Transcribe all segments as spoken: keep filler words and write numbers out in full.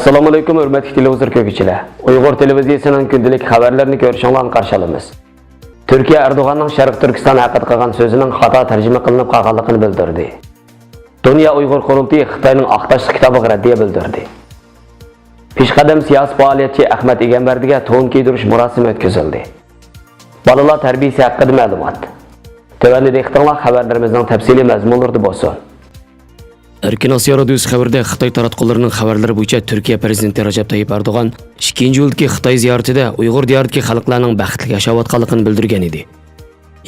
ئەسسالامۇئەلەيكۇم، ھۆرمەتلىك تېلېۋىزور كۆرگۈچىلەر! ئۇيغۇر تېلېۋىزىيەسىنىڭ كۈندىلىك خەۋەرلىرىنى كۆرۈشۈڭلارنى قارشى ئالىمىز. تۈركىيە ئەردوغاننىڭ شەرقىي تۈركىستان ھەققىدە قىلغان سۆزىنىڭ خاتا تەرجىمە قىلىنىپ قالغانلىقىنى بىلدۈردى. دۇنيا ئۇيغۇر قۇرۇلتىيى خىتاينىڭ ئاق تاشلىق كىتابىغا رەددىيە بىلدۈردى. پېشقەدەم سىياسىي پائالىيەتچى ئەخمەت ئىگەمبەردىگە تون كىيدۈرۈش مۇراسىمى ئۆتكۈزۈلدى. بالىلار تەربىيەسى ھەققىدە مەلۇمات. تۆۋەندە دىققىتىڭلار خەۋەرلىرىمىزنىڭ تەپسىلىي مەزمۇنلىرىدا بولسۇن. ئەركىن ئاسىيا رادىيوسى خەۋىرىدە خىتاي تاراتقۇلىرىنىڭ خەۋەرلىرى بويىچە تۈركىيە پىرېزىدېنتى رەجەپ تايىپ ئەردوغان ئىككىنچى ئىيۇلدىكى خىتاي زىيارىتىدە ئۇيغۇر دىيارىدىكى خەلقلەرنىڭ بەختلىك ياشاۋاتقانلىقىنى بىلدۈرگەن ئىدى.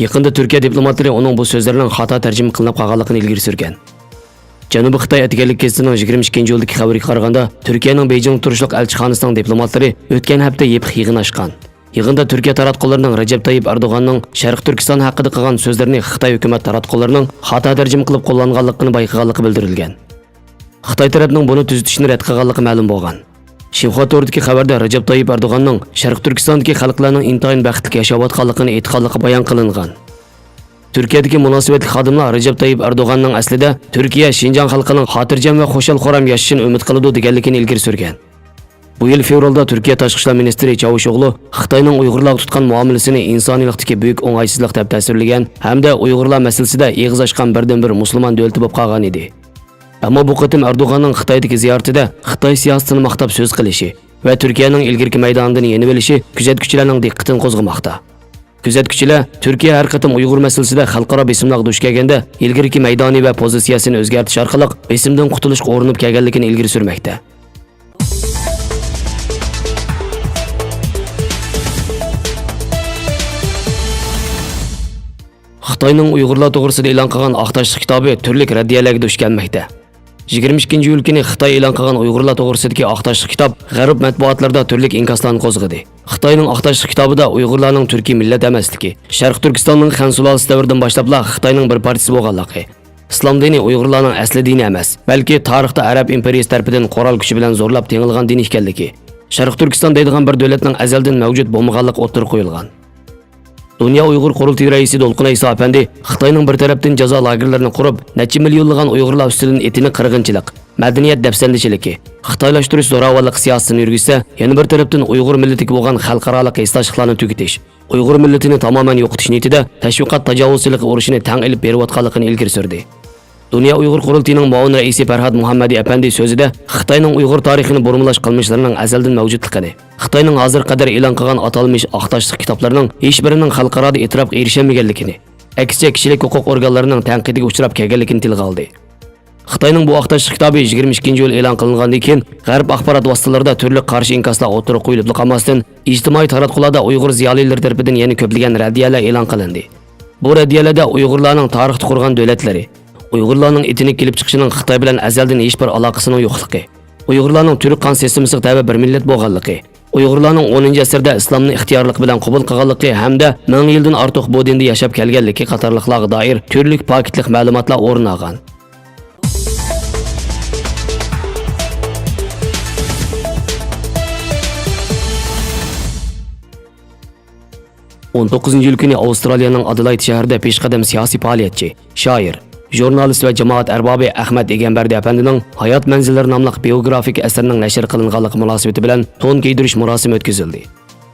يېقىندا تۈركىيە دىپلوماتلىرى ئۇنىڭ بۇ سۆزلىرىنىڭ خاتا تەرجىمە قىلىنىپ قالغانلىقىنى ئىلگىرى سۈرگەن. جەنۇبىي خىتاي ئەتىگەنلىك گېزىتىنىڭ يىگىرمە ئىككىنچى ئىيۇلدىكى خەۋىرىگە قارىغاندا، تۈركىيەنىڭ بېيجىڭدا تۇرۇشلۇق ئەلچىخانىسىنىڭ دىپلوماتلىرى ئۆتكەن ھەپتە يېپىق يىغىن ئاچقان. يىغىندا تۈركىيە تاراتقۇلىرىنىڭ رەجەپ تايىپ ئەردوغاننىڭ شەرقىي تۈركىستان ھەققىدە قىلغان سۆزلىرىنى خىتاي ھۆكۈمەت تاراتقۇلىرىنىڭ خاتا تەرجىمە قىلىپ قوللانغانلىقىنى بايقىغانلىقى بىلدۈرۈلگەن. خىتاي تەرەپنىڭ بۇنى تۈزىتىشنى رەت قىلغانلىقى مەلۇم بولغان. شىنخۇا تورىدىكى خەۋەردە رەجەپ تايىپ ئەردوغاننىڭ شەرقىي تۈركىستاندىكى خەلقلەرنىڭ ئىنتايىن بەختلىك ياشاۋاتقانلىقىنى ئېيتقانلىقى بايان قىلىنغان. تۈركىيەدىكى مۇناسىۋەتلىك خادىملار رەجەپ تايىپ ئەردوغاننىڭ ئەسلىدە تۈركىيە شىنجاڭ خەلقىنىڭ خاتىرجەم ۋە خۇشال-خۇرام ياشىشىنى ئۈمىد قىلىدۇ دېگەنلىكىنى ئىلگىرى سۈرگەن. بۇ يىل فېۋرالدا تۈركىيە تاشقى ئىشلار مىنىستىرى چاۋۇشئوغلۇ خىتاينىڭ ئۇيغۇرلارغا تۇتقان مۇئامىلىسىنى ئىنسانىيلىقتىكى بۈيۈك ئوڭايسىزلىق دەپ تەسۋىرلىگەن ھەمدە ئۇيغۇرلار مەسىلىسىدە ئېغىز ئاچقان بىردىنبىر مۇسۇلمان دۆلىتى بولۇپ قالغان ئىدى. ئەمما بۇ قېتىم ئەردوغاننىڭ خىتايدىكى زىيارىتىدە خىتاي سىياسىتىنى ماختاپ سۆز قىلىشى ۋە تۈركىيەنىڭ ئىلگىرىكى مەيدانىدىن يېنىۋېلىشى كۆزەتكۈچىلەرنىڭ دىققىتىنى قوزغىماقتا. كۆزەتكۈچىلەر تۈركىيە ھەر قېتىم ئۇيغۇر مەسىلىسىدە خەلقئارا بېسىملارغا دۇچ كەلگەندە، ئىلگىرىكى مەيدانى ۋە پوزىتسىيەسىنى ئۆزگەرتىش ئارقىلىق بېسىمدىن قۇتۇلۇشقا ئۇرۇنۇپ كەلگەنلىكىنى ئىلگىرى سۈرمەكتە. خىتاينىڭ ئۇيغۇرلار توغرىسىدا ئېلان قىلغان ئاق تاشلىق كىتابى تۈرلۈك رەددىيەلەرگە دۇچ كەلمەكتە. يىگىرمە ئىككىنچى ئىيۇل كۈنى خىتاي ئېلان قىلغان ئۇيغۇرلار توغرىسىدىكى ئاق تاشلىق كىتاب غەرب مەتبۇئاتلىرىدا تۈرلۈك ئىنكاسلارنى قوزغىدى. خىتاينىڭ ئاق تاشلىق كىتابىدا ئۇيغۇرلارنىڭ تۈركىي مىللەت ئەمەسلىكى، شەرقىي تۈركىستاننىڭ خەن سۇلالىسى دەۋرىدىن باشلاپلا خىتاينىڭ بىر پارچىسى بولغانلىقى، ئىسلام دىنى ئۇيغۇرلارنىڭ ئەسلى دىنى ئەمەس، بەلكى تارىختا ئەرەب ئىمپېرىيىسى تەرىپىدىن قورال كۈچى بىلەن زورلاپ تېڭىلغان دىن ئىكەنلىكى، شەرقىي تۈركىستان دەيدىغان بىر دۆلەتنىڭ ئەزەلدىن مەۋجۇت بولمىغانلىقى ئوتتۇرىغا قويۇلغان. دۇنيا ئۇيغۇر قۇرۇلتىيى رەئىسى دولقۇن ئەيسا ئەپەندى خىتاينىڭ بىر تەرەپتىن جازا لاگېرلىرىنى قۇرۇپ، نەچچە مىليونلىغان ئۇيغۇرلار ئۈستىدىن ئېتنىك قىرغىنچىلىق، مەدەنىيەت دەپسەندىچىلىكى، خىتايلاشتۇرۇش زوراۋانلىقى سىياسىتىنى يۈرگۈزسە، يەنە بىر تەرەپتىن ئۇيغۇر مىللىتىگە بولغان خەلقئارالىق ھېسداشلىقلارنى تۈگىتىش، ئۇيغۇر مىللىتىنى تامامەن يوقىتىش نىيىتىدە تەشۋىقات تاجاۋۇزچىلىقى ئۇرۇشىنى تەڭ ئېلىپ بېرىۋاتقانلىقىنى ئىلگىرى سۈردى. دۇنيا ئۇيغۇر قۇرۇلتىيىنىڭ مۇئاۋىن رەئىسى پەرھات مۇھەممەدى ئەپەندى سۆزىدە خىتاينىڭ ئۇيغۇر تارىخىنى بۇرمىلاش قىلمىشلىرىنىڭ ئەزەلدىن مەۋجۇتلۇقىنى، خىتاينىڭ ھازىرغا قەدەر ئېلان قىلغان ئاتالمىش ئاق تاشلىق كىتابلىرىنىڭ ھېچبىرىنىڭ خەلقئارادا ئېتىراپقا ئېرىشەلمىگەنلىكىنى، ئەكسىچە كىشىلىك ھوقۇق ئورگانلىرىنىڭ تەنقىدىگە ئۇچراپ كەلگەنلىكىنى تىلغا ئالدى. خىتاينىڭ بۇ ئاق تاشلىق كىتابى يىگىرمە ئىككىنچى ئىيۇل ئېلان قىلىنغاندىن كېيىن، غەرب ئاخبارات ۋاسىتىلىرىدا تۈرلۈك قارشى ئىنكاسلار ئوتتۇرىغا قويۇلۇپلا قالماستىن، ئىجتىمائىي تاراتقۇلاردا ئۇيغۇر زىيالىيلىرى تەرىپىدىن يەنە كۆپلىگەن رەددىيەلەر ئېلان قىلىندى. بۇ رەددىيەلەردە ئۇيغۇرلارنىڭ تارىختا قۇرغان دۆلەتلىرى، ئۇيغۇرلارنىڭ ئېتنىك كېلىپ چىقىشىنىڭ خىتاي بىلەن ئەزەلدىن ھېچبىر ئالاقىسىنىڭ يوقلۇقى، ئۇيغۇرلارنىڭ تۈرك قان سىستېمىسىغا تەۋە بىر مىللەت بولغانلىقى، ئۇيغۇرلارنىڭ ئونىنچى ئەسىردە ئىسلامنى ئىختىيارلىق بىلەن قوبۇل قىلغانلىقى ھەمدە مىڭ يىلدىن ئارتۇق بۇ دىندا ياشاپ كەلگەنلىكى قاتارلىقلارغا دائىر تۈرلۈك پاكىتلىق مەلۇماتلار ئورۇن ئالغان. ئون توققۇزىنچى ئىيۇل كۈنى ئاۋسترالىيەنىڭ ئادېلايد شەھىرىدە پېشقەدەم سىياسىي پائالىيەتچى، شائىر، ژۇرنالىست ۋە جامائەت ئەربابى ئەخمەت ئىگەمبەردى ئەپەندىنىڭ ھايات مەنزىللىرى ناملىق بىيوگرافىك ئەسىرىنىڭ نەشر قىلىنغانلىقى مۇناسىۋىتى بىلەن تون كىيدۈرۈش مۇراسىمى ئۆتكۈزۈلدى.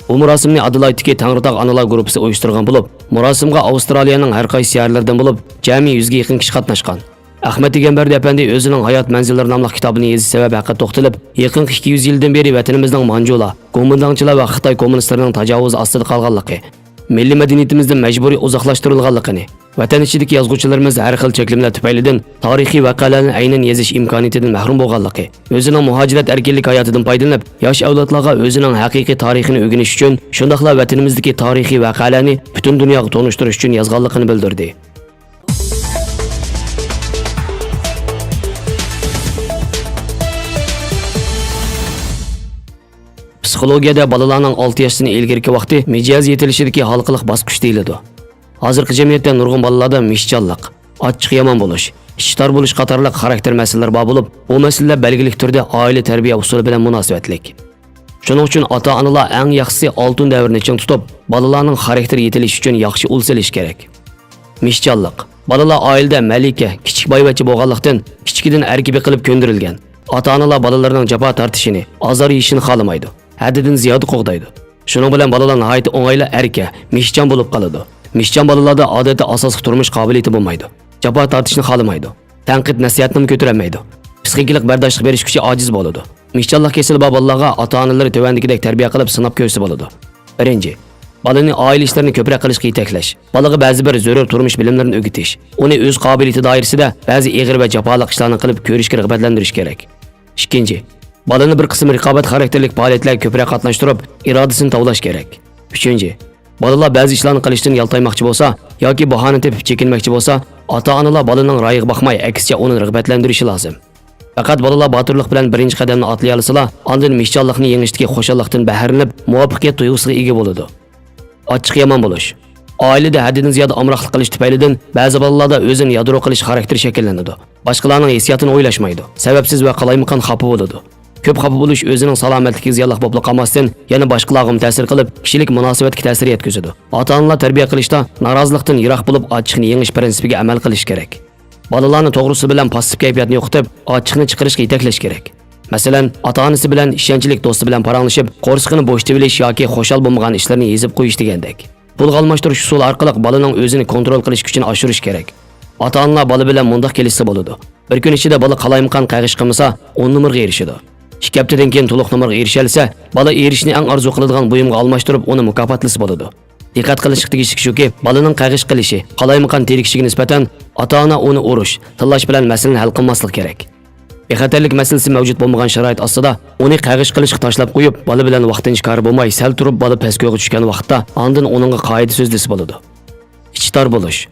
بۇ مۇراسىمنى ئادېلايدتىكى تەڭرىتاغ ئانىلار گۇرۇپپىسى ئۇيۇشتۇرغان بولۇپ، مۇراسىمغا ئاۋسترالىيەنىڭ ھەر قايسى شەھەرلىرىدىن بولۇپ جەمئىي يۈزگە يېقىن كىشى قاتناشقان. ئەخمەت ئىگەمبەردى ئەپەندى ئۆزىنىڭ ھايات مەنزىللىرى ناملىق كىتابىنى يېزىش سەۋەبى ھەققىدە توختىلىپ، يېقىنقى ئىككى يۈز يىلدىن بېرى ۋەتىنىمىزنىڭ مانجۇلار، گومىنداڭچىلار ۋە خىتاي كوممۇنىستلىرىنىڭ تاجاۋۇزى ئاستىدا قالغانلىقى، مىللىي مەدەنىيىتىمىزدىن مەجبۇرىي ئۇزاقلاشتۇرۇلغانلىقىنى، ۋەتەن ئىچىدىكى يازغۇچىلىرىمىز ھەر خىل چەكلىمىلەر تۈپەيلىدىن تارىخىي ۋەقەلەرنى ئەينەن يېزىش ئىمكانىيىتىدىن مەھرۇم بولغانلىقى، ئۆزىنىڭ مۇھاجىرەت ئەركىنلىكى ھاياتىدىن پايدىلىنىپ، ياش ئەۋلادلارغا ئۆزىنىڭ ھەقىقىي تارىخىنى ئۆگىنىش ئۈچۈن، شۇنداقلا ۋەتىنىمىزدىكى تارىخىي ۋەقەلەرنى پۈتۈن دۇنياغا تونۇشتۇرۇش ئۈچۈن يازغانلىقىنى بىلدۈردى. پسىخولوگىيەدە بالىلارنىڭ ئالتە ياشتىن ئىلگىرىكى ۋاقتى مىجەز يېتىلىشىدىكى ھالقىلىق باسقۇچ دېيىلىدۇ. ھازىرقى جەمئىيەتتە نۇرغۇن بالىلاردا مىشچاللىق، ئاچچىقى يامان بولۇش، ئىچى تار بولۇش قاتارلىق خاراكتېر مەسىلىلىرى بار بولۇپ، بۇ مەسىلىلەر بەلگىلىك تۈردە ئائىلە تەربىيە ئۇسۇلى بىلەن مۇناسىۋەتلىك. شۇنىڭ ئۈچۈن ئاتا-ئانىلار ئەڭ ياخشىسى ئالتۇن دەۋرنى چىڭ تۇتۇپ، بالىلارنىڭ خاراكتېر يېتىلىشى ئۈچۈن ياخشى ئۇل سېلىشى كېرەك. مىشچاللىق. بالىلار ئائىلىدە مەلىكە، كىچىك بايۋەچچە بولغانلىقتىن، كىچىكىدىن ئەركە بېقىلىپ كۆندۈرۈلگەن. ئاتا-ئانىلار بالىلىرىنىڭ جاپا تارتىشىنى، ئازار يېيىشىنى خالىمايدۇ، ھەددىدىن زىيادە قوغدايدۇ. شۇنىڭ بىلەن بالىلار ناھايىتى ئوڭايلا ئەركە، مېھىرچان بولۇپ قالىدۇ. مېھىرچان بالىلاردا ئادەتتە ئاساسلىق تۇرمۇش قابىلىيىتى بولمايدۇ. جاپا تارتىشنى خالىمايدۇ. تەنقىد، نەسىھەتنىمۇ كۆتۈرەلمەيدۇ. پسىخىكىلىق بەرداشلىق بېرىش كۈچى ئاجىز بولىدۇ. مېھىرچانلىق كېسىلى بار بالىلارغا ئاتا-ئانىلىرى تۆۋەندىكىدەك تەربىيە قىلىپ سىناپ كۆرسە بولىدۇ. بىرىنچى، بالىنى ئائىلە ئىشلىرىنى كۆپرەك قىلىشقا يېتەكلەش. بالىغا بەزى بىر زۆرۈر تۇرمۇش بىلىملىرىنى ئۆگىتىش. ئۇنى ئۆز قابىلىيىتى دائىرىسىدە بەزى ئېغىر ۋە جاپالىق ئىشلارنى قىلىپ كۆرۈشكە رىغبەتلەندۈرۈش كېرەك. ئىككىنچى، بالىنى بىر قىسىم رىقابەت خاراكتېرلىك پائالىيەتلەرگە كۆپرەك قاتناشتۇرۇپ، ئىرادىسىنى تاۋلاش كېرەك. ئۈچىنچى، بالىلار بەزى ئىشلارنى قىلىشتىن يالتايماقچى بولسا ياكى باھانە تېپىپ چېكىنمەكچى بولسا، ئاتا-ئانىلار بالىنىڭ رايىغا باقماي، ئەكسىچە ئۇنى رىغبەتلەندۈرۈشى لازىم. پەقەت بالىلار باتۇرلۇق بىلەن بىرىنچى قەدەمنى ئاتلىيالىسىلا، ئاندىن مېھىرچانلىقنى يېڭىشتىكى خۇشاللىقتىن بەھرىلىنىپ، مۇۋەپپەقىيەت تۇيغۇسىغا ئىگە بولىدۇ. ئاچچىقى يامان بولۇش. ئائىلىدە ھەددىدىن زىيادە ئامراقلىق قىلىش تۈپەيلىدىن بەزى بالىلاردا ئۆزىنى يادرو قىلىش خاراكتېرى شەكىللىنىدۇ. باشقىلارنىڭ ھېسسىياتىنى ئويلاشمايدۇ. سەۋەبسىز ۋە قالايمىقان خاپا بولىدۇ. كۆپ خاپا بولۇش ئۆزىنىڭ سالامەتلىكىگە زىيانلىق بولۇپلا قالماستىن، يەنە باشقىلارغىمۇ تەسىر قىلىپ، كىشىلىك مۇناسىۋەتكە تەسىر يەتكۈزىدۇ. ئاتا-ئانىلار تەربىيە قىلىشتا نارازىلىقتىن يىراق بولۇپ، ئاچچىقنى يېڭىش پىرىنسىپىگە ئەمەل قىلىش كېرەك. بالىلارنى توغرىسى بىلەن پاسسىپ كەيپىياتنى يوقىتىپ، ئاچچىقنى چىقىرىشقا يېتەكلەش كېرەك. مەسىلەن، ئاتا-ئانىسى بىلەن ئىشەنچلىك دوستى بىلەن پاراڭلىشىپ، قورسىقىنى بوشىتىۋېلىش ياكى خۇشال بولمىغان ئىشلىرىنى يېزىپ قويۇش دېگەندەك. پۇلغا ئالماشتۇرۇش ئۇسۇلى ئارقىلىق بالىنىڭ ئۆزىنى كونترول قىلىش كۈچىنى ئاشۇرۇش كېرەك. ئاتا-ئانىلار بالا بىلەن مۇنداق كېلىشسە بولىدۇ. بىر كۈن ئىچىدە بالا قالايمىقان قەغىش قىلمىسا، ئون نومۇرغا ئېرىشىدۇ. ئىككى ھەپتىدىن كېيىن تولۇق نومۇرغا ئېرىشەلىسە، بالا ئېرىشىشنى ئەڭ ئارزۇ قىلىدىغان بۇيۇمغا ئالماشتۇرۇپ، ئۇنى مۇكاپاتلىسا بولىدۇ. دىققەت قىلىشقا تېگىشلىك شۇكى، بالىنىڭ قەغىش قىلىشى، قالايمىقان تېرىكىشىگە نىسبەتەن ئاتا-ئانا ئۇنى ئۇرۇش، تىللاش بىلەن مەسىلىنى ھەل قىلماسلىقى كېرەك. بىخەتەرلىك مەسىلىسى مەۋجۇت بولمىغان شارائىت ئاستىدا ئۇنى قەغىش قىلىشقا تاشلاپ قويۇپ، بالا بىلەن ۋاقتىنچە كارى بولماي، سەل تۇرۇپ بالا پەسكويغا چۈشكەن ۋاقىتتا ئاندىن ئۇنىڭغا قائىدە سۆزلىسە بولىدۇ. ئىچى تار بولۇش.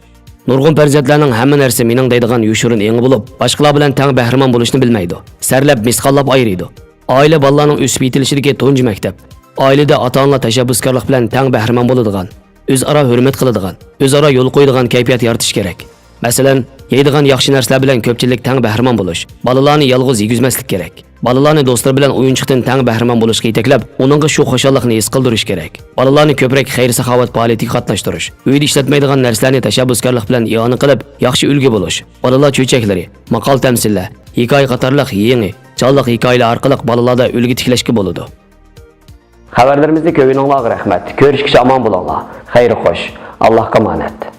نۇرغۇن پەرزەنتلەرنىڭ ھەممە نەرسە مېنىڭ دەيدىغان يوشۇرۇن ئېڭى بولۇپ، باشقىلار بىلەن تەڭ بەھرىمەن بولۇشنى بىلمەيدۇ. سەرلەپ، مىسقاللاپ ئايرىيدۇ. ئائىلە بالىلارنىڭ ئۆسۈپ يېتىلىشىدىكى تۇنجى مەكتەپ. ئائىلىدە ئاتا-ئانىلار تەشەببۇسكارلىق بىلەن تەڭ بەھرىمەن بولىدىغان، ئۆزئارا ھۆرمەت قىلىدىغان، ئۆزئارا يول قويىدىغان كەيپىيات يارىتىش كېرەك. مەسىلەن، يەيدىغان ياخشى نەرسىلەر بىلەن كۆپچىلىك تەڭ بەھرىمەن بولۇش، بالىلارنى يالغۇز يېگۈزمەسلىك كېرەك. بالىلارنى دوستلىرى بىلەن ئويۇنچۇقتىن تەڭ بەھرىمەن بولۇشقا يېتەكلەپ، ئۇنىڭغا شۇ خۇشاللىقنى ھېس قىلدۇرۇش كېرەك. بالىلارنى كۆپرەك خەير-ساخاۋەت پائالىيىتىگە قاتناشتۇرۇش، ئۆيدە ئىشلەتمەيدىغان نەرسىلەرنى تەشەببۇسكارلىق بىلەن ئىئانە قىلىپ، ياخشى ئۈلگە بولۇش، بالىلار چۆچەكلىرى، ماقال-تەمسىللەر، ھېكايە قاتارلىق يېڭى، جانلىق ھېكايىلەر ئارقىلىق بالىلاردا ئۈلگە تىكلەشكە بولىدۇ. خەۋەرلىرىمىزنى كۆرگىنىڭلارغا رەھمەت. كۆرۈشكىچە ئامان بولۇڭلار. خەير خوش. ئاللاھقا ئامانەت.